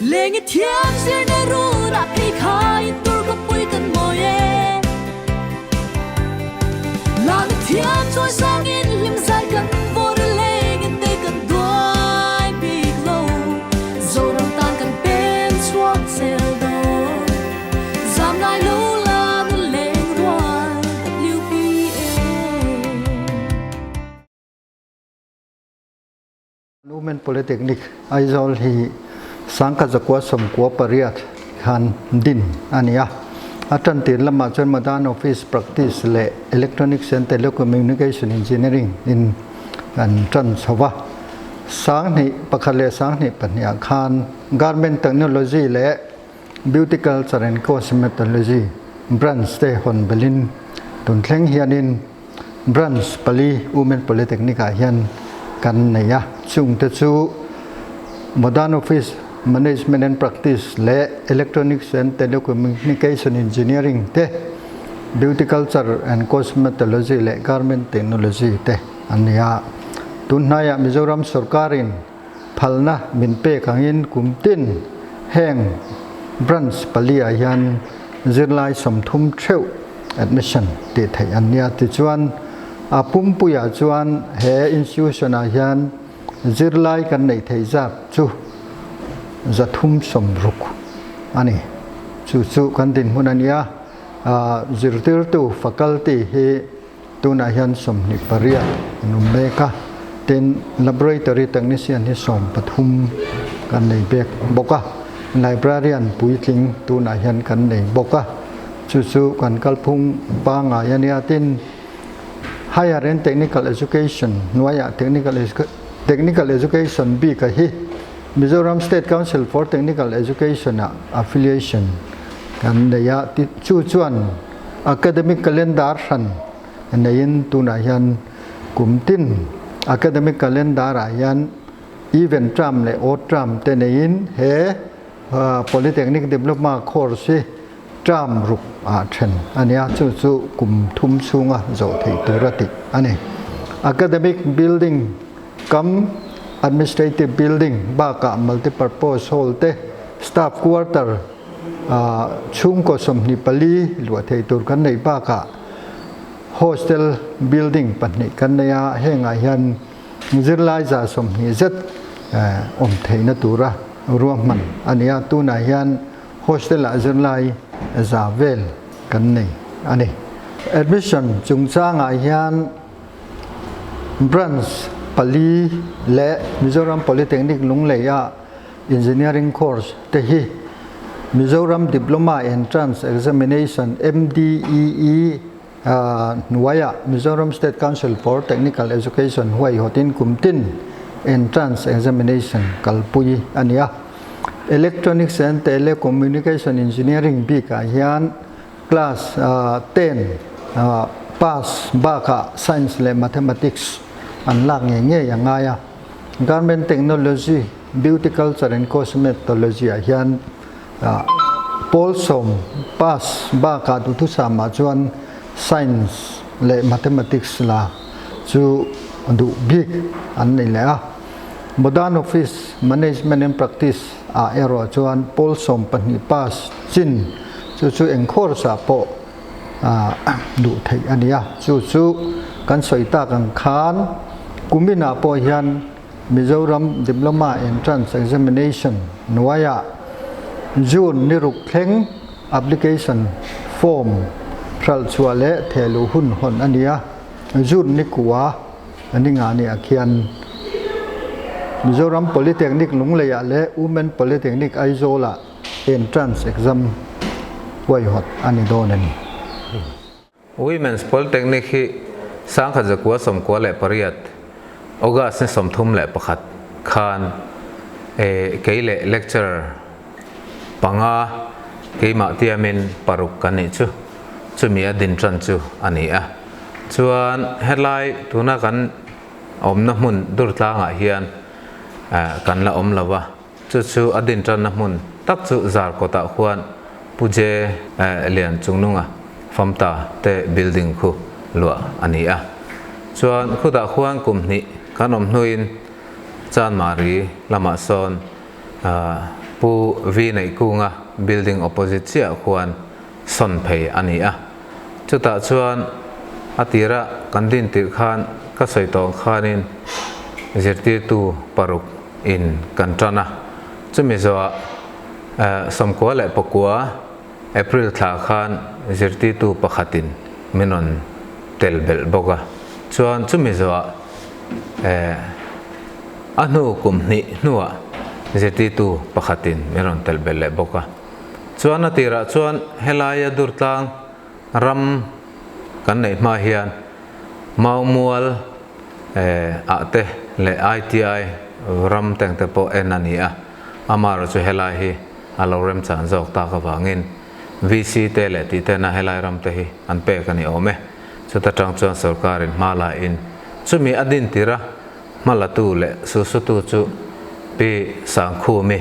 Leng i thiam zirna runah phei khai tur khawpui kan mawi e. Lang i thiam chawi sangin hlim zai kan vawr i leng in nei kan duai bik lo. Zoram tan kan pen chhuak zel dawn. Zam ngai lo la nu leng rual WPA. Women Polytechnic Aizawl hi sangkhat zakua sawmkua pariat khan din a ni a. A tantir lamah chuan Modern Office Practice leh Electronics and Telecommunication Engineering in an tan chho va. Sanghnih pakhat leh sanghnih pahnih ah khan Garment Technology leh Beauty Culture and Cosmetology branch te hawn belhin tun thleng hianin Branch pali Women Polytechnic ah hian kan nei a, chungte chu Modern Office Management and Practice leh Electronics and Telecommunication Engineering te, Beauty Culture and Cosmetology leh Garment Technology te an ni a. Tun hnaiah Mizoram sawrkarin phalna min pek angin kum tin heng branch pali ah hian zirlai 30 theuh admission tih theih an nia. Tichuan a pumpuiah chuan he institution ah hian zirlai kan neih theih zat chu 360 a ni. Chu chu kan dinhmun a nia. Zirtirtu faculty hi Tunah hian 28 an awm mek a, tin Laboratory Technician hi 13 kan nei bek bawk a, Librarian puitling tunah hian kan nei bawk a, chu chu kan kalphung pangngai a nia. Tin Higher and Technical Education hnuaiah Technical Technical Education bik a hi Mizoram State Council for Technical Education ah affiliation kan nei a, chu chuan Academic Calendar hran neiin tunah hian kum tin Academic Calendar ah hian even term leh odd term te neiin he Polytechnic Diploma course hi term ruk ah then a nia, chu chu kum thum chhunga zawh theih tur a tih a ni. Academic Building kam Administrative Building bakah Multipurpose Hall te, Staff Quarter, Chhungkaw 24 luah thei tur kan neih bakah hostel building pahnih kan nei a, hengah hian zirlai 20 zet awm theihna tura ruahman a ni a, tunah hian hostel ah zirlai 100 vel kan nei a ni. Admission chungchangah hian branch pali leh Mizoram Polytechnic Lunglei ah Engineering course te hi Mizoram Diploma Entrance Examination, MDEE, hnuaiah Mizoram State Council for Technical Education huaihawtin kum tin entrance examination kalpui a ni a. Electronics and Telecommunication Engineering bikah hian class 10 pass bakah Science leh Mathematics an lak ngei ngei a ngai a. Garment Technology, Beauty Culture and Cosmetology ah hian pawl sawm pass bakah duhthusam ah chuan Science leh Mathematics la chu duh bik an nei leh a. Modern Office Management and Practice ah erawh chuan pawl 12 pass chin chu chu eng course ah pawh duh theih a ni a, chu chu kan sawi tak ang khan kuminah pawh hian Mizoram Diploma Entrance Examination hnuaiah June ni ruk thleng application form hralh chhuah leh thehluh hun hawn a ni a, June ni kua ni nga ni ah khian Mizoram Polytechnic Lungleiah leh Women Polytechnic Aizawlah entrance exam huaihawt a ni dawn a ni. Women's Polytechnic hi 1998 August ni 31 khan kei leh lecturer panga keimah tiamin paruk kan nih chu chumi a din tan chu a ni a. Chuan helai tuna kan awmna hmun Durtlangah hian kan la awm lo a. Chu chu a din tanna hmun tak chu Zarkawtah khuan Pu Je Lian Chungnunga Famta te building khu luah a ni a. Chuan khutah khuan kum hnih kan awm hnuin Chanmari lamah sawn Pu Vi Neihkunga building opposite chiah khuan sawn phei a ni a. Chutah chuan a tira kan din tirh khan ka sawi tawh ang khanin zirtirtu paruk in kan tan a. Chumi zawhah 99 April thla khan zirtirtu pakhatin min rawn tel belh bawk a. Chuan chumi zawhah a hnu kum hnih hnuah zirtirtu pakhatin min rawn tel belh leh bawk a. Chuan a tirah chuan helaia Durtlang ram kan neih hma hian Maumual ah te leh ITI ram teng te pawh en a ni a, amaherawh chu helai hi a lo remchan zawk tak avangin VC te leh tih tena helai ram te hi an pek a ni awm e. Chuta tang chuan sorkarin hma la in chumi a din tir a, hma la tu leh susutu chu Pi Sangkhumi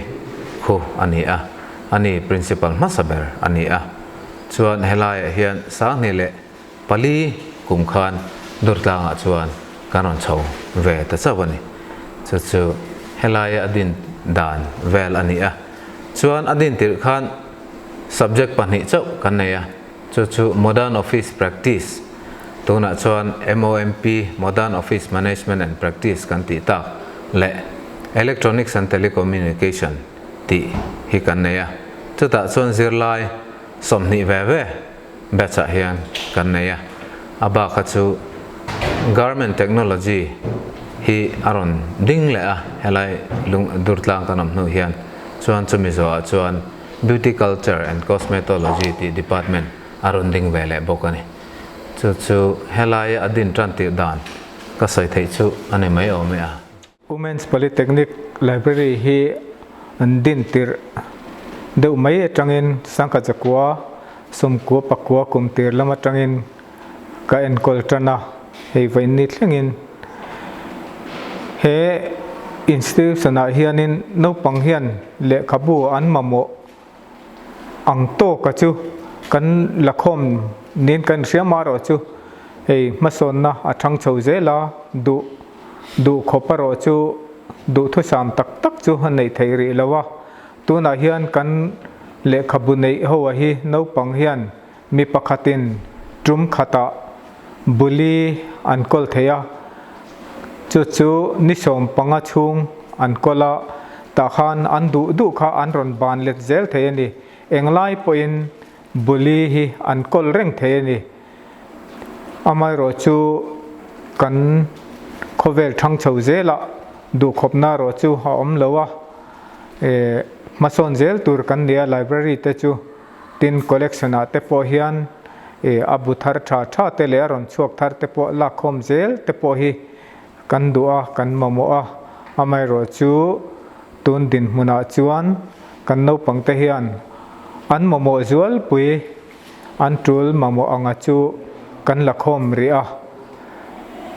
khu a ni a, a ni Principal hmasa ber a ni a. Chuan helaiah hian 2004 kum khan Durtlangah chuan kan rawn chho ve ta chauh a ni. Chu chu helaia a din dan vel a ni a. Chuan a din tirh khan subject pahnih chauh kan nei a. Chu chu Modern Office Practice, tunah chuan MOMP, Modern Office Management and Practice kan tih tak, leh Electronics and Telecommunication tih hi kan nei a. Chutah chuan zirlai 20 ve ve batch ah hian kan nei a. A bak kha chu Garment Technology hi a rawn ding leh a, helai lung Durtlang kan awm hnu hian chuan chumi zawhah chuan Beauty Culture and Cosmetology tih department a rawn ding ve leh bawk a ni. Chu chu helaia a din tan tirh dan ka sawi theih chu a ni mai awm e a. Women's Polytechnic Library hi an din tirh deuh mai atangin Sangkhat zakua sawmkua pakua kum tir lam atangin ka enkawl tan a, hei vawiin thlengin he institution ah hianin naupang hian lehkhabu an mamawh ang tawka chu kan la khawm niin kan hria marawh chu hei hmasawnna a thang chho zel a, duh duh khawp erawh chu duhthusam tak tak chu a neih theih rih lo a, tunah hian kan lehkhabu neih ho ah hi naupang hian Mi pakhatin tum khatah buli an kawl thei a, chu chu ni 15 chhung an kawl a, tah khan an duh duh kha an rawn ban let zel thei a ni. Englai pawhin buli hi an kawl reng thei a ni. Amaherawh chu kan khawvel thang chho zelah duhkhawpna erawh chu a awm lo a, hmasawn zel tur kan ni a library te chu. Tin, collection ah te pawh hian a bu thar tha tha te leh a rawn chhuak thar te pawh lakkhawm zel te pawh hi kan duh a, kan mamawh a. Amaherawh chu tun dinhmunah chuan kan naupang te hian an mamawh zualpui, an tul mamawh anga chu kan la khawm rih a.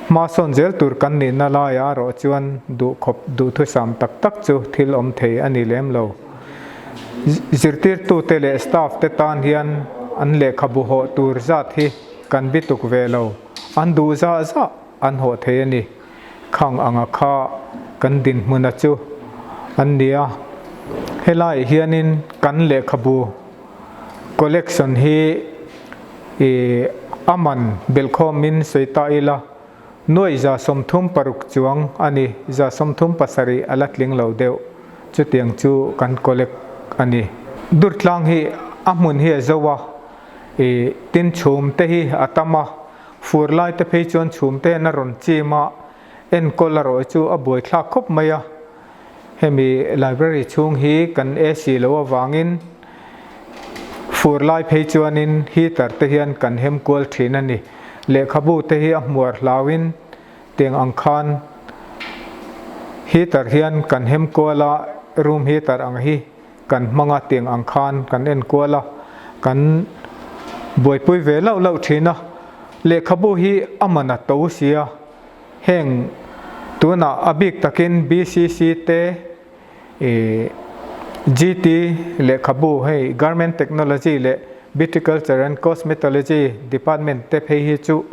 Hma sawn zel tur kan nihna laiah erawh chuan duhkhawp duhthusam tak tak chu thil awm thei a ni lem lo. Zirtirtute leh staff te tan hian an lehkhabu hawh tur zat hi kan bituk ve lo, an duh zah zah an hawh thei a ni. Khang anga kha kan dinhmuna chu an ni a, helaiah hianin kan lehkhabu collection hi ih a man belhkhawmin sawi ta ila Nuaih 36 chuang a ni, 37 a la tling lo deuh. Chutiang chu kan collect a ni. Durtlang hi a hmun hi a zo a, i tin chhum te hi a tam a, fur lai te phei chuan chhum te hian a rawn chim a, enkawl erawh chu a buaithlak khawp mai a. Hemi library chhung hi kan AC lo avangin fur lai phei chuanin heater te hian kan hem kual thin a ni. Lehkhabu te hi a hmuar hlauin tiang ang khan heater hian kan hem kual a, room heater ang hi kan hmang a tiang ang khan kan en kual a, kan buaipui ve lauh lauh thin a. Lehkhabu hi a man a to sia. Heng tunah a bik takin BCC te ih GT lehkhabu hei Garment Technology leh Beautyculture and Cosmetology Department te phei hi chu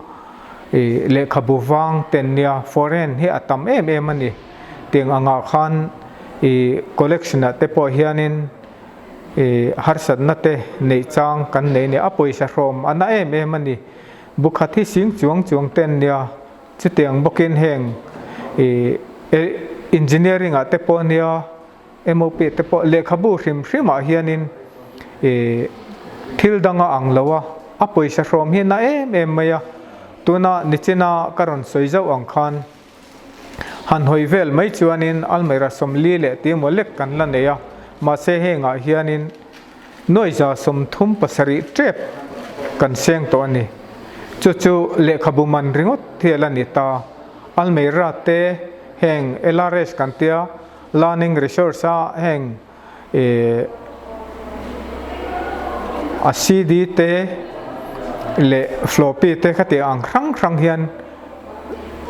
ih lehkhabu vang ten nia foreign hi a tam em em a ni. Tiang angah khan I collection ah te pawh hianin I harsatna te neih chang kan nei a ni. A pawisa hrawm a na em em a ni. Bukhat hi sing chuang chuang te an nia. Chutiang bawkin heng I engineering ah te pawh nia MOP te pawh lehkhabu hrim hrim ah hianin I thil dang a ang lo a, a pawisa hrawm hi a na em em mai a. Tuna nichina ka rawn sawi zauh ang khan Han hawi vel mai chuanin almirah 40 leh tih emaw lek kan la nei a, mahse hengah hianin nuaiza 37 tep kan seng tawh a ni. Chu chu lehkhabu man ringawt hi a la ni ta. Almirah te heng LRS kan tia, Learning Resource a heng ih a CD te leh floppy te khatiang ang hrang hrang hian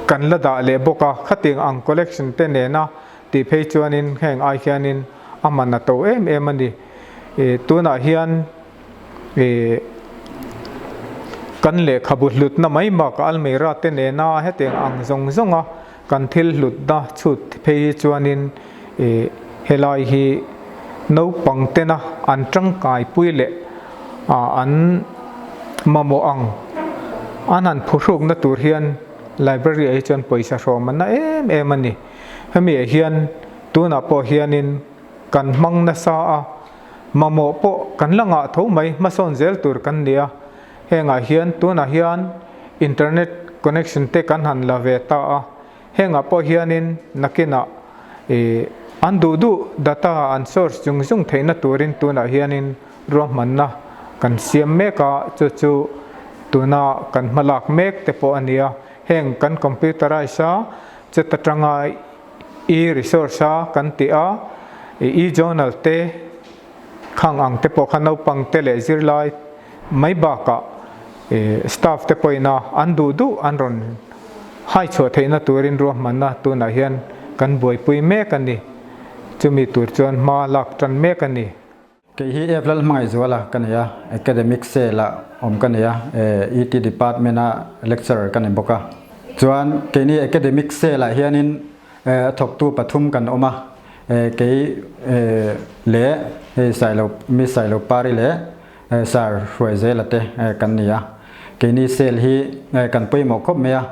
kan la dah leh bawk a, khatiang ang collection te nena tih phei chuanin heng ai hianin a man a to em em a ni. Ih tunah hian ih kan lehkhabu hlutna mai bakah almirah te nena hetiang ang zawng zawng a Kan thil hlutna chhut phei hi chuanin ih helai hi naupang tena an tangkai pui leh ah an mamawh ang an han phuhrukna tur hian library ah hi chuan pawisa hrawm an na em em a ni. Hemi ah hian tunah pawh hianin kan hmang nasa a, mamawh pawh kan la ngah tho mai hmasawn zel tur kan ni a. Hengah hian tunah hian internet connection te kan han la ve ta a, hengah pawh hianin nakinah ih an duh duh data an source chung chung theihna turin tunah hianin ruahmanna kan siam mek a, chu chu tuna kan hmalak mek te pawh a ni a, heng kan computerize a chet atanga e-resource a kan tih a, e-journal te. Khang ang te pawh kha naupang te leh zirlai mai bakah staff te pawhin a an duh duh an rawn hai chhuah theihna turin ruahmanna tunah hian kan buaipui mek a ni. Chumi tur chuan hma lak tan mek a ni. Kei hi F Lalhmangaihzuala ka ni a, Academic Cell ah awm ka ni a, ET Department a lecturer ka ni bawk a. Chuan keini Academic Cell ah hianin thawktu pathum kan awm a, Kei leh hei Sailo, Miss Sailo Pari leh Sir Hruaizela te kan ni a. Keini cell hi kan pawimawh khawp mai a.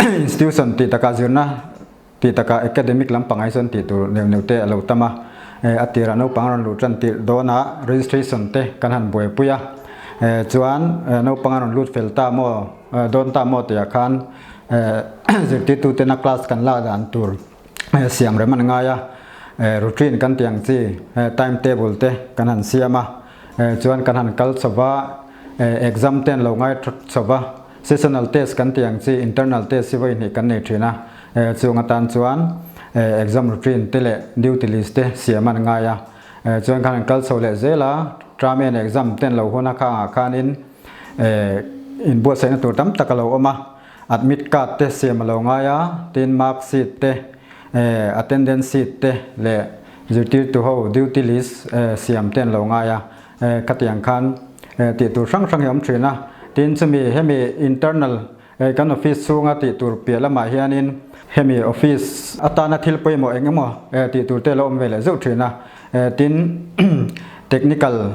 Institution tih takah zirna tih takah academic lampang ai chuan tih tur neuh neuh te a lo tam a. A tirah naupang rawn luh tan tirh dawnah registration te kan han buaipui a. Chuan naupang a rawn lut fel ta maw, dawn ta maw tihah khan Zirtirtu tena class kan lak dan tur siam rem an ngai a, routine kan tih ang chi time table te kan han siam a, chuan kan han kal chho va, exam te an lo ngai chho va, sessional test kan tih ang chi internal test hi vawi hnih kan nei thin a, chung atan chuan exam routine te leh duty list te siam an ngai a, chuan kan han kal chho leh zel a, term end exam te an lo hun a khangah khanin inbuatsaihna tur tam tak a lo awm a. Admit card te siam a lo ngai a, tin mark sheet te, attendance sheet te leh zirtirtu ho duty list siam te an lo ngai a, khatiang khan tih tur hrang hrang hi a awm thin a. Tin chumi hemi internal kan office chhunga tih tur piah lamah hianin hemi office atana thil pawimawh eng emaw tih tur te a lo awm ve leh zeuh thin a, tin technical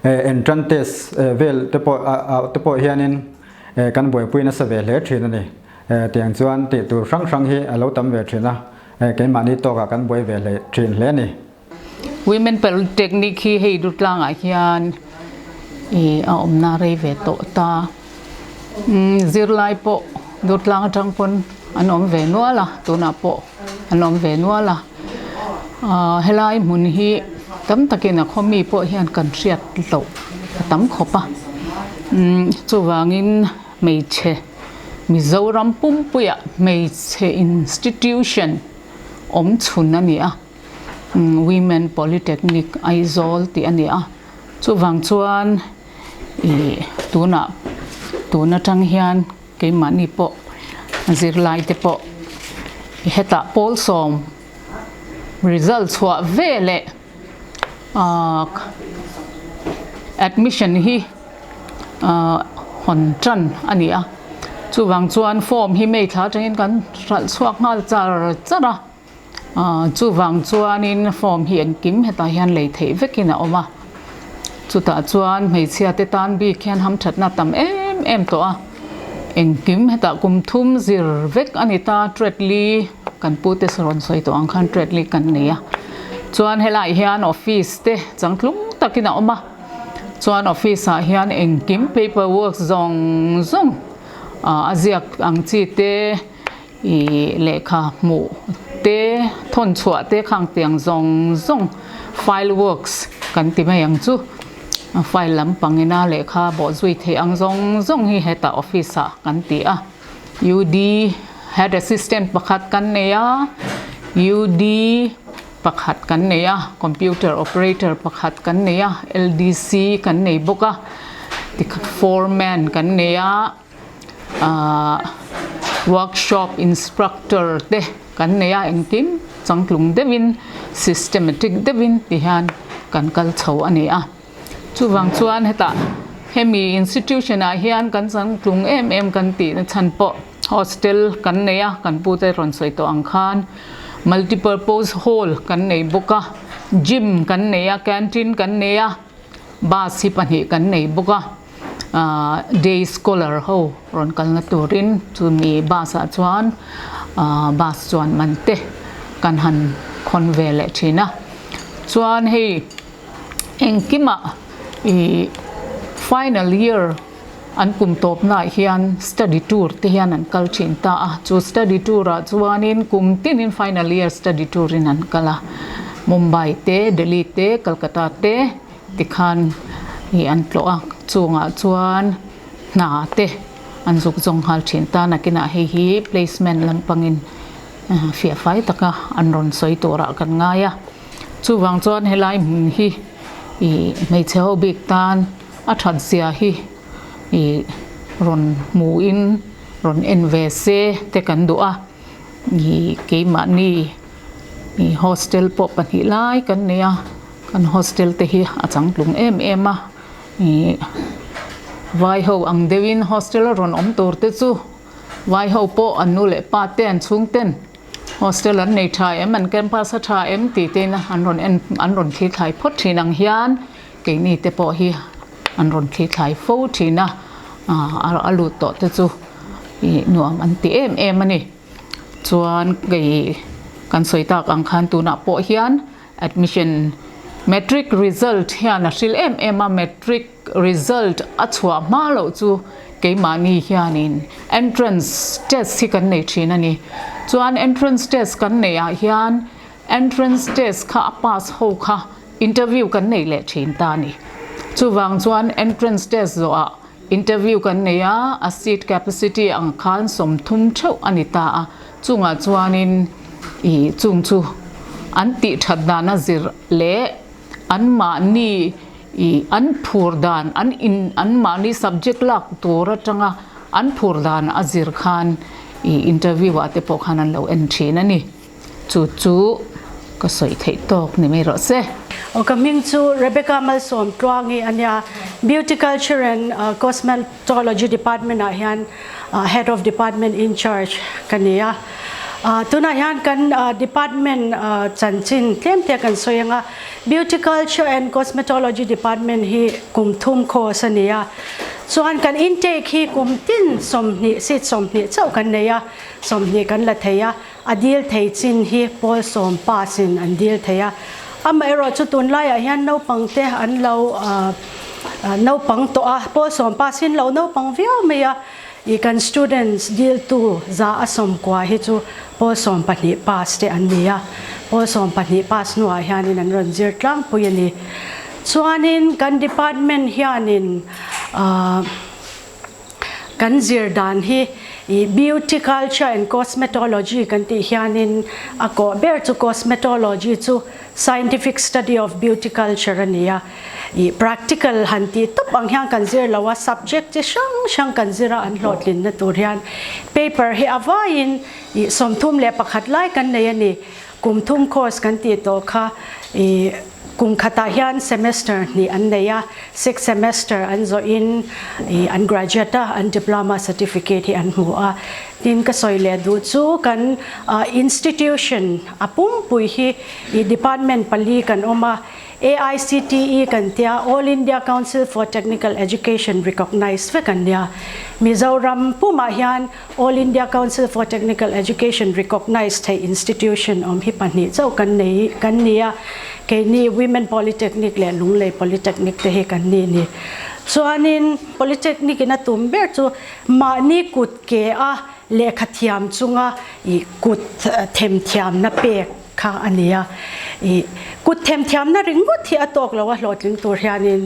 entrance test vel te pawh te pawh hianin Kan buaipui nasa ve hle thin a ni. Tiang chuan tih tur hrang hrang hi a lo tam ve thin a, keimahni tawkah kan buai ve hle thin hle a ni. Women Polytechnic hi hei Dutlangah hian ih a awmna rei ve tawh ta. Zirlai pawh Dutlang atang pawn an awm ve nual a, tunah pawh an awm ve nual a. Helai hmun hi tam takin a khawmi pawh hian kan hriat loh a tam khawp a. Chuvangin hmeichhe Mizoram pumpuiah hmeichhe institution awm chhun a ni a, Women Polytechnic Aizawl tih a ni a. Chuvang chuan ih tunah tun atang hian keimahni pawh zirlai te pawh hetah pawl sawm result chhuah ve leh Admission hi hawn tan a ni a, chuvang chuan form hi May thla atangin kan hralh chhuak nghal char char a. Chuvang chuanin form hi engkim hetah hian lei theih vekin a awm a, chutah chuan hmeichhia te tan bik hian hamthatna tam em em tawh a, engkim hetah kum thum zir vek a ni ta, Treadley kan pu te rawn sawi tawh ang khan Treadley kan nei a, chuan helaiah hian office te changtlung takin a awm a, chuan office ah hian engkim paper work zawng zawng a ziak ang chi te. I lehkha hmuh te, thawn chhuah te khang tiang zawng zawng file works kan ti mai ang chu. File lampang ina lehkha bawh zui theih ang zawng zawng hi hetah office ah kan ti a. UD head assistant pakhat kan nei a, UD pakhat kan nei a, computer operator pakhat kan nei a, LDC kan nei bawk a, tikhat foreman kan nei a. Ahh workshop instructor te kan nei a engkim changtlung deuhin systematic deuhin ti hian kan kal chho a ni a chuvang chuan hetah hemi institution ah hian kan changtlung em em kan tih na chhan pawh hostel kan nei a kan pu te rawn sawi tawh ang khan multipurpose hall kan nei bawk a gym kan nei a canteen kan nei a bus hi pahnih kan nei bawk a. Ahh day scholar ho rawn kalna turin chumi bus ah chuan ahh bus chuan man te kan han khawn ve leh thin a chuan hei engkimah ih final year an kum tawp naah hian study tour te hian an kal thin ta a chu study tour ah chuanin kum tinin final year study tour in an kal a Mumbai te Delhi te Calcutta te. Tikhan ih an tlawh a, chungah chuan hna te an zuk zawng nghal thin ta. Nakinah hei hi placement lampangin fiah fai taka an rawn sawi turah kan ngai a. Chuvang chuan helai hmun hi ih hmeichhe ho bik tan a that zia hi ih rawn hmuhin rawn en ve se te kan duh a. Ih keimahni ih hostel pawh pahnih lai kan nei a. Kan hostel te hi a changtlung em em a, ih vai ho ang deuhin hostel a rawn awm tur te chu vai ho pawh an nu leh pa te an chhung ten hostel an nei tha em an campus a tha em tih te in an rawn en an rawn thli thlai phawt thin ang hian keini te pawh hi an rawn thli thlai fo thin a, ah a lut tawh te chu ih nuam an ti em em a ni. Chuan kei kan sawi tak ang khan tunah pawh hian Admission Matric result hian a hril em em a, Matric result a chhuah hma loh chu keimahni hianin entrance test hi kan nei thin a ni. Chuan entrance test kan neih ah hian entrance test kha a pass ho kha interview kan nei leh thin ta a ni. Chuvang chuan entrance test zawh ah interview kan nei a, a seat capacity ang khan 30 theuh a ni ta a, chungah chuanin ih chung chu an tih that dan a zir leh anmahni ih an phur dan an in anmahni subject lak tur atanga an phur dan a zir khan ih interview ah te pawh khan an lo en thin a ni. Chu chu ka sawi theih tawk ni mai rawh se. Aw ka hming chu Rebecca Malsawm Tluangi a nia, Beauty Culture and Cosmetology Department ah hian Head of Department in charge ka ni a. Tunah hian kan department chanchin tlem te kan sawi ang a, Beauty Culture and Cosmetology Department hi kum thum course a ni a, chuan kan intake hi kum tin 20 seat 20 chauh kan nei a, 20 kan la thei a. A dil thei chin hi pawl sawm pass in an dil thei a, amaherawh chu tunlaiah hian naupang te an lo naupang tawh a, pawl sawm pass in lo naupang viau mai a, ih kan students dil tu 190 hi chu pawl 12 pass te an ni a, pawl 12 pass hnuah hianin an rawn zir tlangpui a ni. Chuanin kan department hianin Kan zir dan hi i Beauty Culture and Cosmetology kan tih hianin a kawh ber chu Cosmetology chu Scientific Study of Beauty Culture a ni a. I practical han tih tawp ang hian kan zir lo a, subject chi hrang hrang kan zir a an hlawhtlinna tur hian paper hi a vaiin i 31 lai kan nei a ni. Kum thum course kan tih tawh kha i Kum khatah hian semester hnih an nei a, sixth semester an zawhin ih an graduate a, an diploma certificate hi an hmu a. Tin ka sawi leh duh chu kan institution a pumpui hi i department pali kan awm a, AICTE kan tia All India Council for Technical Education recognise vek an nia. Mizoram pumah hian All India Council for Technical Education recognise theih institution awm hi pahnih chauh kan nei kan ni a, keini Women Polytechnic leh Lunglei Polytechnic te hi kan ni ni. Chuanin Polytechnic in a tum ber chu Mahni kut ke a lehkha thiam chunga i kut themthiamna pek kha a ni a. I kut themthiamna ringawt hi a tawk lo a hlawhtling tur hianin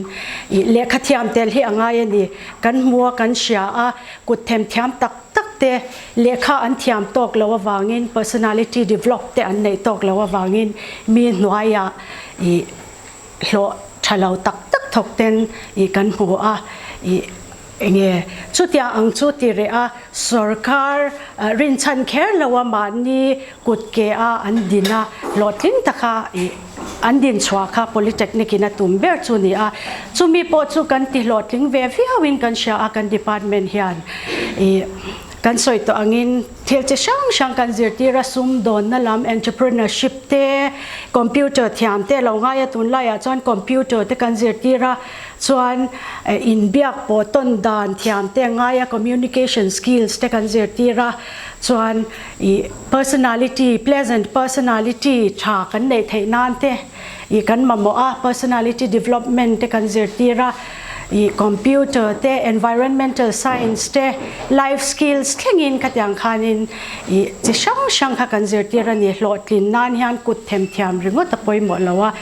i lehkha thiam tel hi a ngai a ni. Kan hmu a, kan hria a, kut themthiam tak tak te lehkha an thiam tawk lo avangin personality develop te an neih tawk lo avangin mi hnuaiah i hlawh tha lo tak tak thawk ten i kan hmu a. I Enge chutia ang chu ti reh a, sorkar rinchhan kher lo a mahni kut ke a an din a, hlawhtling taka ih an din chhuah kha Polytechnic in a tum ber chu ni a, chumi pawh chu kan ti hlawhtling ve viau in kan hria a kan department hian ih kan sawi tawh angin thil chi hrang hrang kan zirtir a, sumdawnna lam entrepreneurship te, computer thiam te lo ngai a tunlaiah chuan computer te kan zirtir a. Chuan inbiak pawh tawn dan thiam te ngaia communication skills te kan zirtir a, chuan ih personality, pleasant personality tha kan neih theih nan te ih kan mamawh a, personality development te kan zirtir a, ih computer te, environmental science te, life skills thlengin khatiang khanin ih chi hrang hrang kha kan zirtir a ni. Hlawhtlin nan hian kut themthiam ringawt a pawimawh lo a.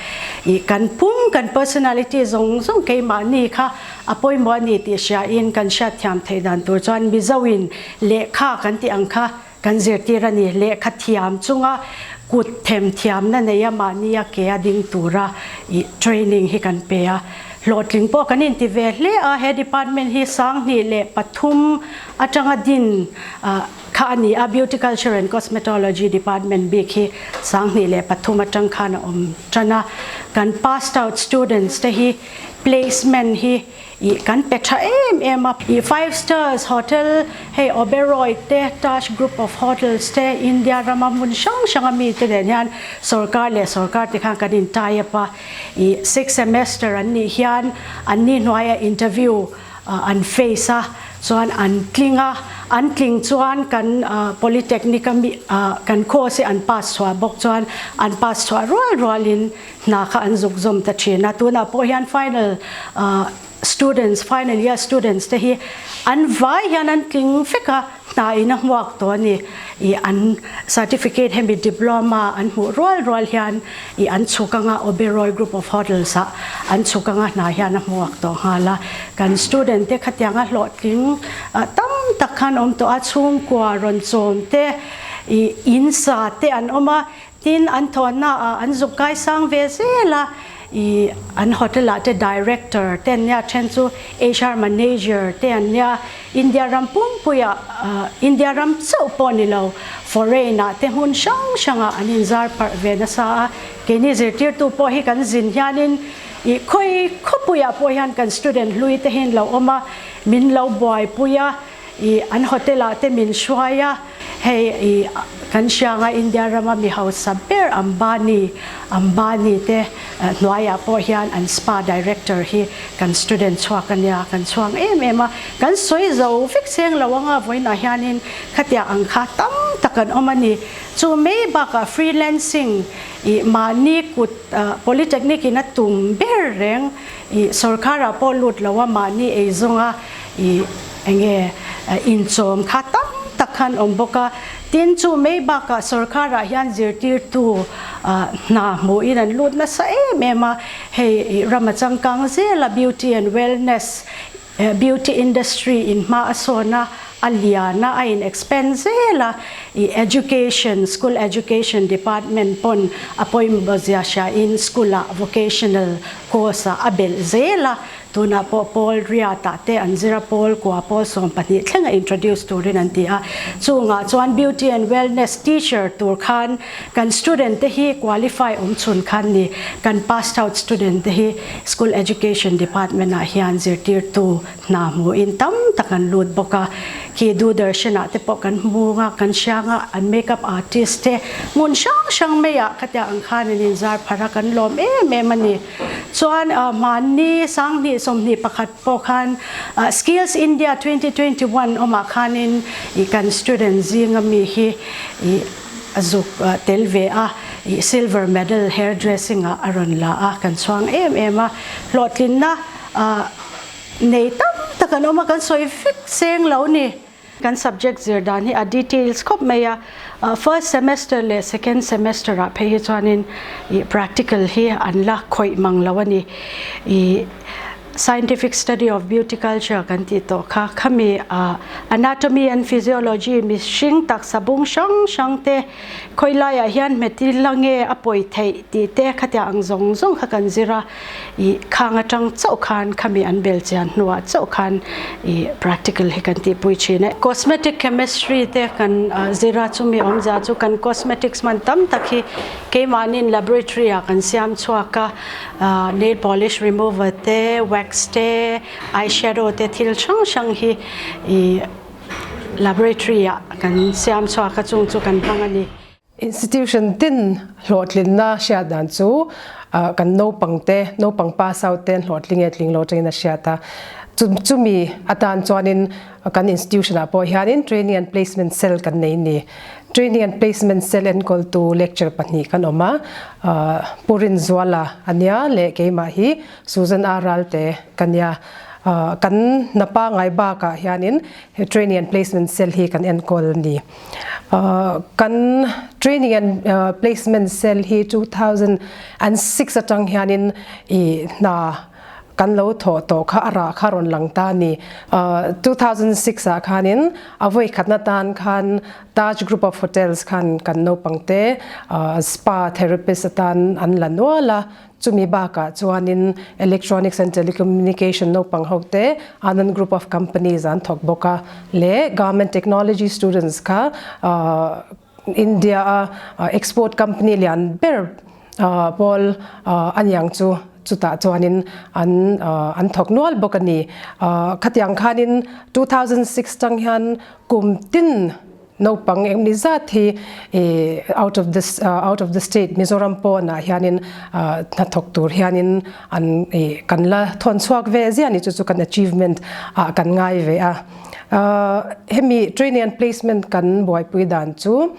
I kan pum, kan personality zawng zawng keimahni kha a pawimawh a ni tih hriain kan hriatthiam theih dan tur chuan Mizoin lehkha kan tih ang kha kan zirtir a ni. Lehkha thiam chunga kut them thiamna neia mahnia ke a ding tura i training hi kan pe a. Hlawhtling pawh kan inti ve hle a, he department hi 2003 atanga din Kha a ni a, Beauty Culture and Cosmetology Department bik hi 2003 atang khan a awm tan a. Kan passed out students te hi placement hi ih kan pe tha em em a. Ih five stars hotel hei Oberoi te, Taj Group of Hotels te, India rama hmun hrang hrang a mite nen hian sorkar leh sorkar te khan kan in tie up a. Ih sixth semester an nih hian an ni hnuaia interview an face a, chuan an tling a, an tling chuan kan polytechnic a mi kan course hi an pass chhuah bawk chuan an pass chhuah rual rualin hna kha an zuk zawm ta thin a, tunah pawh hian final students final year students te hi an vai hian an tling vek a, Hna in a hmuak tawh a ni. I an certificate hemi diploma an hmuh rual rual hian i an chhuk anga Oberoi Group of Hotels ah an chhuk anga hna hian a hmuak tawh nghal a. Kan student te khatianga hlawhtling tam tak khan awm tawh a, chhungkua rawn chawm te i in sa te an awm a, Tin, an thawhna ah an zuk kaisang ve zel a, i an hotel ah te director te an nia, then chu HR manager te an nia, India ram pumpui ah, India ram chauh pawh ni lo, foreign ah te hmun hrang hrang ah an inzar parh ve nasa a, keini zirtirtu pawh hi kan zin hianin i khawi khawpui ah pawh hian kan student hlui te hi an lo awm a, min lo buaipui a. I an hotel ah te min hruai a, hei i kan hrianga India rama mi hausa ber Ambani, Ambani te hnuaiah pawh hian an spa director hi kan student chhuak a nia, kan chhuang em em a, kan sawi zo vek seng lo anga vawiinah hianin khatiang ang kha tam tak an awm a ni. Chu mai bakah freelancing i mahni kut polytechnic in a tum ber reng i sorkarah pawh lut lo a mahni eizawnga I enge inchawm kha tam tak khan awm bawk a, tin chu mai bakah sorkarah hian zirtirtu hna hmuhin an lut nasa em em a, hei ram a changkang zel a beauty and wellness beauty industry in hma a sawn a, a lian a, a in expand zel a. I education, school education department pawn a pawimawh zia hria in school ah vocational course ah a belh zel a, tunah pawh pawl riat ah te an zir a, pawl kua pawl 12 thleng a introduce turin an ti a, chungah chuan beauty and wellness teacher tur khan kan student te hi qualify awm chhun khan ni, kan passed out student te hi school education department ah hian zirtirtu Hna hmuhin tam tak an lut bawk a, khi Doordarshan ah te pawh kan hmu a, kan hriang a, an makeup artist te hmun hrang hrang mai ah khatiang ang khan an inzar pharh a, kan lawm em em a ni. Chuan hmanni Sanghnih 21 pawh khan Skills India 2021 awmah khanin ih kan student zinga mi hi ih a zuk tel ve a, ih silver medal hair dressing ah a rawn la a, kan chhuang em em a, hlawhtlinna Nei tam tak an awm a, kan sawi vek seng lo ni. Kan subject zir dan hi a details khawp mai a, first semester leh second semester ah phei hi chuanin ih practical hi an la khawih mang lo a ni. Ih scientific study of beauty culture kan tih tawh kha, khami ah anatomy and physiology mihring taksa bung hrang hrang te khawi laiah hian hmeti la nge a pawi theih tih te khatiang ang zawng zawng kha kan zir a. I khang atang chauh khan khami an bel chian hnuah chauh khan i practical hi kan tihpui thin e. Cosmetic chemistry te kan zir a, chumi awmzia chu kan cosmetics hman tam tak hi keimahniin laboratory ah kan siam chhuak a, nail polish remover te, wax te, eye shadow te thil hrang hrang hi i laboratory ah kan siam chhuak a, chung chu kan hmang a ni. Institution tin hlawhtlinna hriat dan chu kan naupangte, naupang pass out ten hlawhtling e tling lo tangin a hriat a. Chumi atan chuanin kan institution ah pawh hianin training and placement cell kan nei ni. Training and placement cell enkawltu lecture pahnih kan awm a, Pu Rinzuala a nia leh keimah hi Susan R Ralte ka nia. Kan hna pangngai bakah hianin he training and placement cell hi kan enkawl a ni. Kan training and placement cell hi 2006 atang hianin i hna kan lo thawh tawh kha a rah kha rawn lang ta a ni. 2006 ah khanin a vawi khatna tan khan Taj Group of Hotels khan kan naupangte spa therapist atan an la nual a. Chumi bakah chuanin Electronics and Telecommunication naupang hote Anand Group of Companies an thawk bawk a leh Garment Technology students kha India a export company lian ber pawl a niang chu chutah chuanin an an thawk nual bawk a ni. Khatiang khanin 2006 tang hian kum tin Naupang eng ni zat hi out of the out of the state Mizoram pawnah hianin hnathawk tur hianin an kan la thawn chhuak ve zia ni chu chu kan achievement ah kan ngai ve a. Hemi training and placement kan buaipui dan chu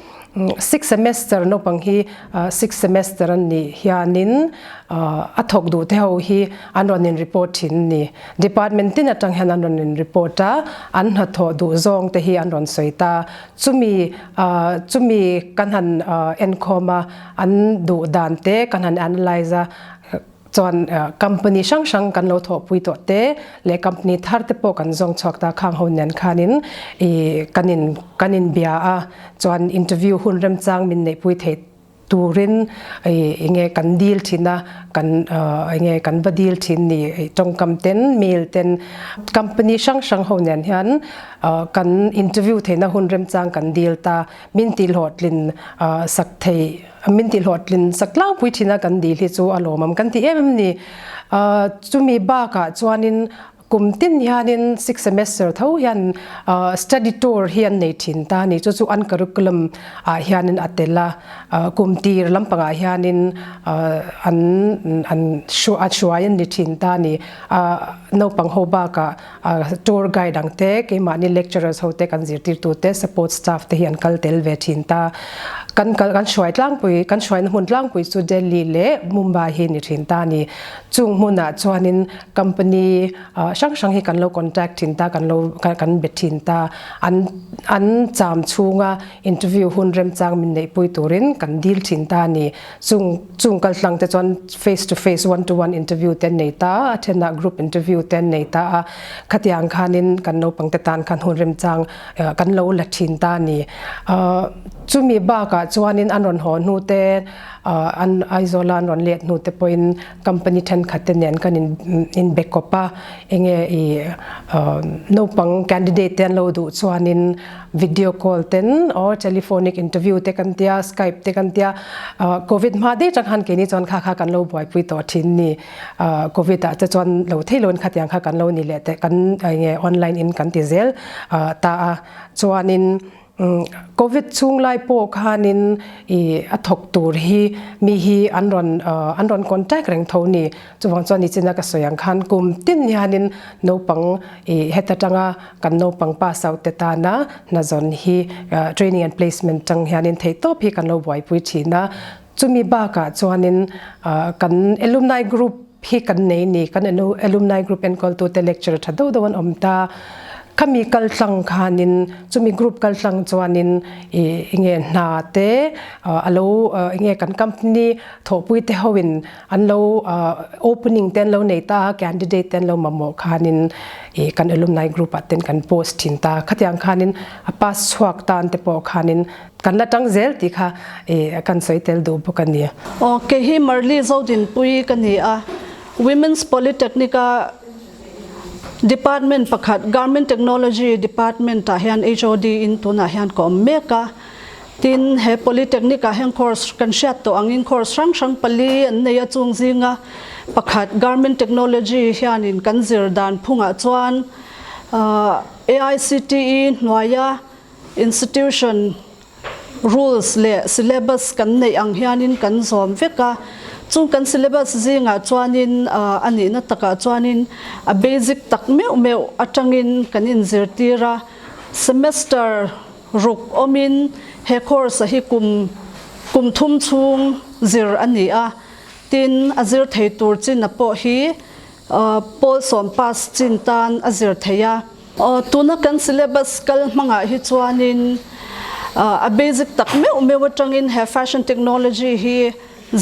six semester naupang hi six semester an nih hianin a thawk duh te ho hi an rawn in report thin ni. Department tin atang hian an rawn in report a, an hnathawh duh zawng te hi an rawn sawi ta. Chumi chumi kan han enkhawm a, an duh dan te kan han analyse a, chuan company hrang hrang kan lo thawhpui tawh te leh company thar te pawh kan zawng chhuak ta khang ho nen khanin ih kan in kan inbia a, chuan interview hun remchang min neihpui theih Turin enge kan dil thin a, kan enge kan va dil thin ni tawngkam ten, mail ten, company hrang hrang ho nen hian kan interview theihna hun remchang kan dil ta, min tihhlawhtlin sak thei, min tihhlawhtlin sak tlangpui thin a kan dil hi chu a lawmawm kan ti em em ni. Chumi bakah chuanin Kum tin hianin sixth semester tho hian study tour hi an nei thin ta a ni. Chu chu an curriculum ah hianin a tel a, kum tir lampangah hianin an an hruai an ni thin ta a ni. Naupang ho bakah tour guide ang te, keimahni lecturers ho te, kan zirtirtu te, support staff te hi an kal tel ve thin ta. Kan kal kan hruai tlangpui kan hruaina hmun tlangpui chu Delhi leh Mumbai hi ni thin ta a ni. Chung hmunah chuanin company. hrang hrang hi kan lo contact thin ta, kan lo kan be thin ta. An an cham chhunga interview hun remchang min neihpui turin kan dil thin ta a ni. Chung chung kaltlang te chuan face to face, one to one interview te an nei ta a, a thenah group interview te an nei ta a. Khatiang khanin kan naupang te tan khan hun remchang kan lo la thin ta a ni. Chumi bakah chuanin an rawn haw hnu te, an Aizawla an rawn let hnu te pawhin company thenkhat te nen kan in be kawp a, enge i naupang candidate te an lo duh chuanin video call ten or telephonic interview te kan tia, skype te kan tia, covid hma daih atang khan keini chuan kha kha kan lo buaipui tawh thin ni. Covid ah te chuan lo thei loin khatiang kha kan lo ni leh teh kan enge online in kan ti zel ta a, chuanin Covid chhung lai pawh khanin i a thawk tur hi mi hi an rawn an rawn contact reng tho ni. Chuvang chuan nichina ka sawi ang khan kum tin hianin naupang i heta tanga kan naupang pass out te tana hna zawn hi training and placement tang hianin theihtawp hi kan lo buaipui thin a. Chumi bakah chuanin kan alumni group hi kan nei ni, kan alumni group enkawltute lecture tha deuh deuh an awm ta. Khami kaltlang khanin chumi group kaltlang chuanin ih enge hna te a lo enge kan company thawhpui te hoin an lo opening te an lo nei ta a, candidate te an lo mamawh khanin ih kan alumni group ah ten kan post thin ta. Khatiang khanin a pass chhuak tan te pawh khanin Kan la tang zel tih kha kan sawi tel duh bawk a ni. Aw, kei hi Marli Zodinpui ka ni a, Women's Polytechnic a Department pakhat Garment Technology Department ah hian HOD in tunah hian ka awm mek a. Tin, he Polytechnic ah hian course kan hriat tawh angin course hrang hrang pali an nei a, chung zinga pakhat Garment Technology hianin kan zir dan phungah chuan AICTE hnuaia Institution rules leh syllabus kan neih ang hianin kan zawm vek a, chung kan syllabus zingah chuanin a nihna takah chuanin a basic tak meuh meuh atangin kan inzirtir a, semester ruk awmin he course a hi kum kum thum chhung zir a ni a, tin a zir thei tur chin a pawh hi pawl sawm pass chin tan a zir thei a. Tuna kan syllabus kal hmangah hi chuanin a basic tak meuh meuh atangin he fashion technology hi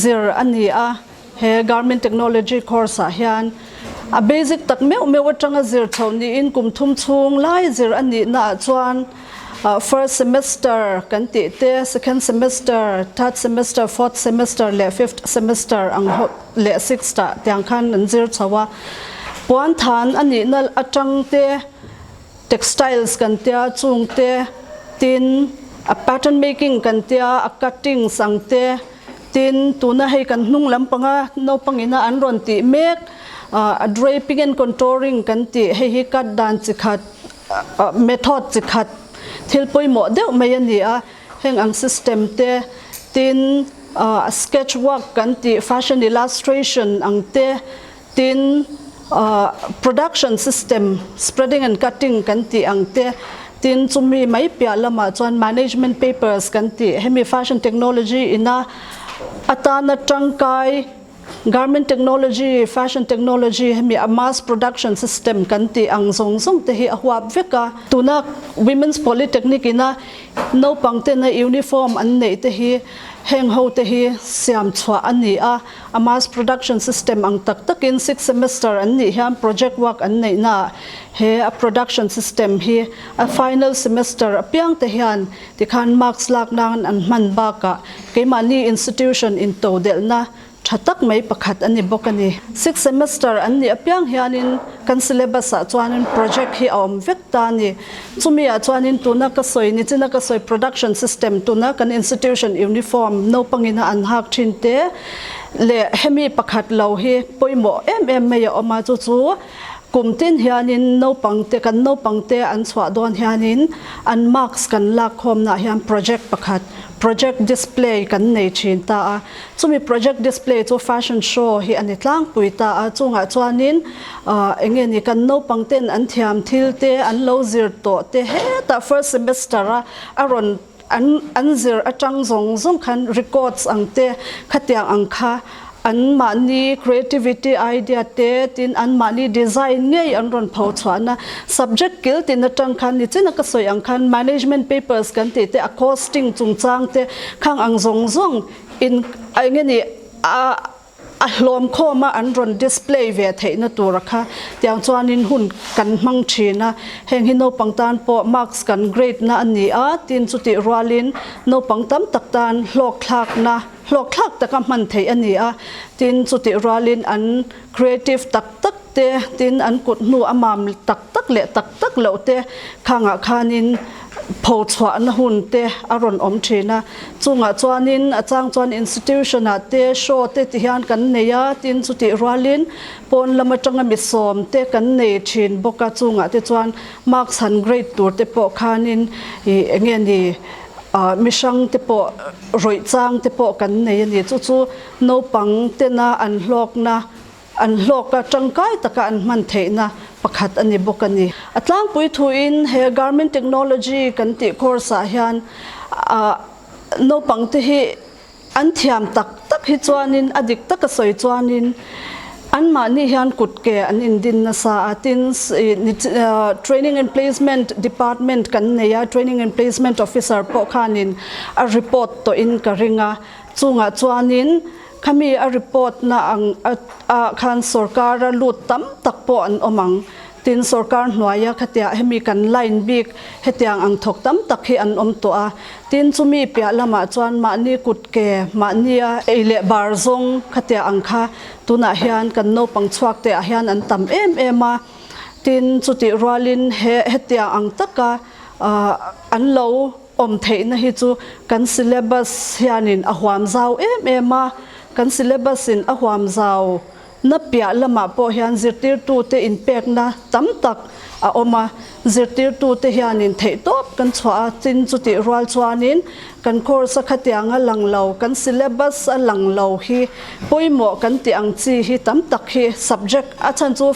zir a ni a, he garment technology course ah hian a basic tak meuh meuh atanga zir chhoh niin kum thum chhung lai zir a nihna ah chuan first semester kan tih te, second semester, third semester, fourth semester leh fifth semester ang ho leh sixth ah tiang khan an zir chho a. Puan than a nihna atang te, textiles kan tia chung te, tin a pattern making kan tia a cuttings ang te, tin tuna hei kan hnung lampanga naupang ina an rawn tih mek a draping and contouring kan tih hei hi cut dan chi khat method chi khat thil pawimawh deuh mai a ni a, heng ang system te, tin sketch work kan tih fashion illustration ang te, Tin, production system, spreading and cutting kan tih ang te, tin chumi mai piah lamah chuan management papers kan tih, hemi fashion technology ina atana tangkai garment technology, fashion technology hemi a mass production system kan tih ang zawng zawng te hi a huap vek a. Tuna Women's Polytechnic ina naupang tena uniform an neih te hi heng ho te hi siam chhuah a ni a. A mass production system ang tak takin sixth semester an nih hian project work an neih naah he a production system hi a final semester apiang te hian tikhan marks lak nan an hman bakah keimahni institution intodelhna tha tak mai pakhat a ni bawk a ni. Sixth semester an nih apiang hianin kan syllabus ah chuanin project hi a awm vek ta a ni. Chumi ah chuanin tuna ka sawi nichina ka sawi production system tuna kan institution uniform naupangina an hak thin te leh hemi pakhat lo hi pawimawh em em mai a awm a, chu chu kum tin hianin naupang te kan naupang te an chhuah dawn hianin an marks kan lak khawmna ah hian project pakhat project display kan nei thin ta a. Chumi project display chu fashion show hi a ni tlangpui ta a, chungah chuanin eng nge ni kan naupang ten an thiam thil te an lo zir tawh te hetah first semester a a rawn an an zir atang zawng zawng khan records ang te khatiang ang kha. An mahni creativity idea te tin an mahni design ngei an rawn pho chhuahna subject kil tin atang khan nichin a ka sawi ang khan management papers kan tih te a costing chungchang te khang ang zawng zawng in eng nge ni a a hlawm khawm a an rawn display ve theihna tura kha tiang chuanin hun kan hmang thin a, heng hi naupang tan pawh marks kan grade na a ni a tin chutih rualin naupang tam tak tan hlawk thlakna Hlawkthlak taka hman theih a ni a, tin chutih rualin an creative tak tak te, tin an kut hnu a mam tak tak leh tak tak loh te khangah khanin pho chhuahna hun te a rawn awm thin a. Chungah chuanin a chang chuan institution ah te show te ti hian kan nei a, tin chutih rualin pawn lam atanga mi sawm te kan nei thin bawk a, chungah te chuan marks han grade tur te pawh khanin ih enge ni Mihrang te pawh rawih chang te pawh kan nei a ni. Chu chu naupang tena an hlawkna, an hlawka tangkai taka an hman theihna pakhat a ni bawk a ni. A tlangpui thuin he Garment Technology kan tih course ah hian naupang te hi An thiam tak tak hi chuanin a dik taka sawi chuanin anmahni hian kut ke an indin nasa a, tin Training and Placement Department kan nei a, Training and Placement Officer pawh khanin a report tawhin ka ring a, chungah chuanin khami a report na ang ah khan sorkara lut tam tak pawh an awm ang. Tin, sorkar hnuaia khatiah hemi kan line bik hetiang ang thawk tam tak hi an awm tawh a. Tin, chumi piah lamah chuan mahni kut ke, mahnia ei leh bar zawng khatiah ang kha tunah hian kan naupang chhuak te ah hian an tam em em a. Tin, chutih rualin he hetiang ang taka an lo awm theihna hi chu kan syllabus hianin a huam zau em em a. Kan syllabus in a huam zau Na piah lamah pawh hian zirtirtute inpekna tam tak a awm a, zirtirtute hianin theihtawp kan chhuah a, tin chutih rual chuanin kan course a khatiang a lang lo, kan syllabus a lang lo hi pawimawh kan tih ang chi hi tam tak hi subject a chhan chu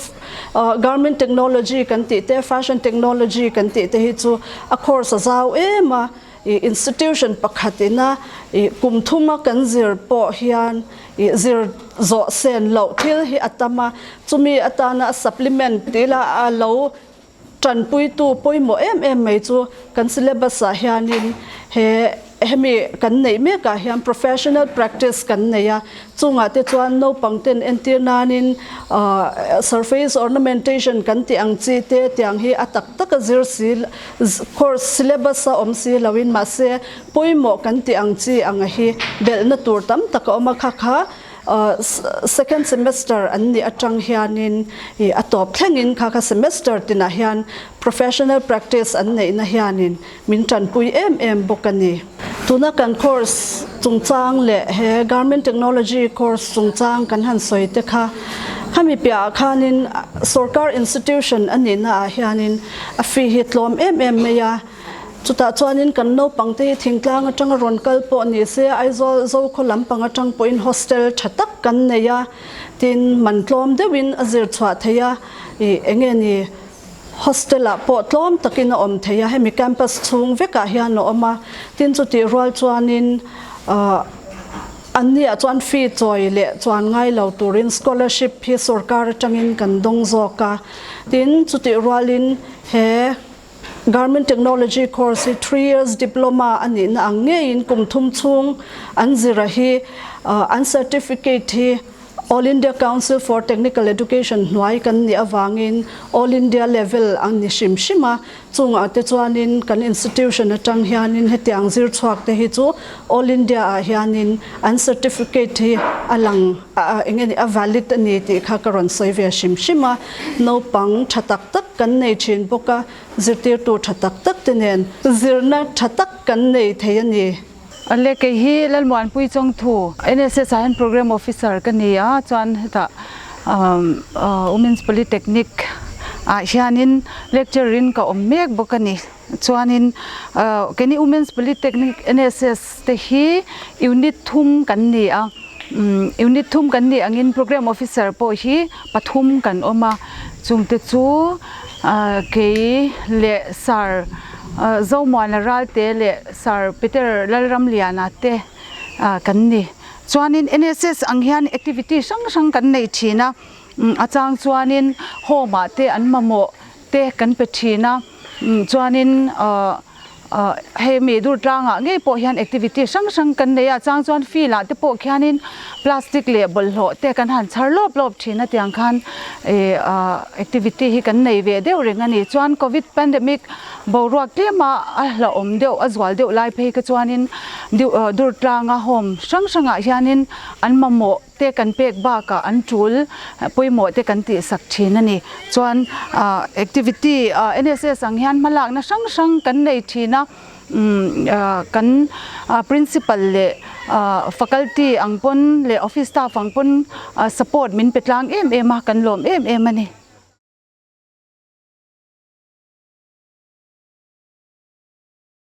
garment technology kan tih te, fashion technology kan tih te hi chu a course a zau em a, i institution pakhat ina i kum thuma kan zir pawh hian i zir zawh sen loh thil hi a tam a, chumi atana a supplement tih ila a lo tanpuitu pawimawh em em mai chu kan syllabus ah hianin he hemi kan neih mekah hian professional practice kan nei a, chungah te chuan naupang ten entir nanin surface ornamentation kan tih ang chi te tiang hi a tak taka zir si course syllabus a awm si loin mahse pawimawh kan tih ang chi anga hi belhna tur tam tak a awm a, kha kha second semester an nih atang hianin ih a tawp thlengin kha kha semester tinah hian professional practice an neihna hianin min tanpui em em bawk a ni. Tuna kan course chungchang leh he garment technology course chungchang kan han sawi te kha khami piahah khanin sorkar institution a nihna ah hianin a fee hi tlawm em em mai a, Chutah chuanin kan naupangte hi thingtlang atanga rawn kal pawh ni se, Aizawl Zokhaw lampang atang pawhin hostel tha tak kan nei a, tin man tlawm deuhin a zir chhuah theih a, ih enge ni hostel ah pawh tlawm takin a awm theih a, hemi campus chhung vekah hian a awm a, tin chutih rual chuanin ah anni ah chuan fee chawi leh chuan ngai lo turin scholarship hi sorkar atangin kan dawng zawk a, tin chutih rualin he. Garment Technology course hi 3 years diploma a nihna ang ngeiin kum thum chhung an zira hi an certificate hi All India Council for Technical Education hnuai kan nih avangin All India level ang ni hrim hrim a, chungah te chuanin kan institution atang hianin hetiang zir chhuak te hi chu All India ah hianin an certificate hi a lang eng nge ni a valid a ni tih kha ka rawn sawi ve hrim hrim a, naupang tha tak tak kan nei thin bawk a, zirtirtu tha tak tak te nen zirna tha tak kan nei thei a ni. Ale kei hi Lalmuanpui Chawngthu, NSS ah hian Programme Officer ka ni a, chuan hetah Women's Polytechnic ah hianin lecturer in ka awm mek bawk a ni. Chuanin keini Women's Polytechnic NSS te hi unit thum kan ni a, unit thum kan nih angin Programme Officer pawh hi pathum kan awm a, chungte chu kei leh Sir Zomuana Ralte leh Sir Peter Lalramliana te kan ni. Chuanin NSS ang hian activity hrang hrang kan nei thin a, a chang chuanin home ah te an mamawh te kan pe thin a, chuanin hei mi dur tlangah ngei pawh hian activity hrang hrang kan nei a, chang chuan field ah te pawh khianin plastic leh bawlhhlawh te kan han chhar lawp lawp thin a tiang khan activity hi kan nei ve deuh reng a ni. Chuan covid pandemic boruak tlema a hlauhawm deuh a zual deuh lai phei kha chuanin dur tlanga home hrang hrangah hianin an mamawh te kan pek bakah an tul pawimawh te kan tih sak thin a ni. Chuan activity NSS ang hian hmalakna hrang hrang kan nei thin a, kan principal leh faculty ang pawn leh office staff ang pawn support min pe tlang em em a, kan lawm em em a ni.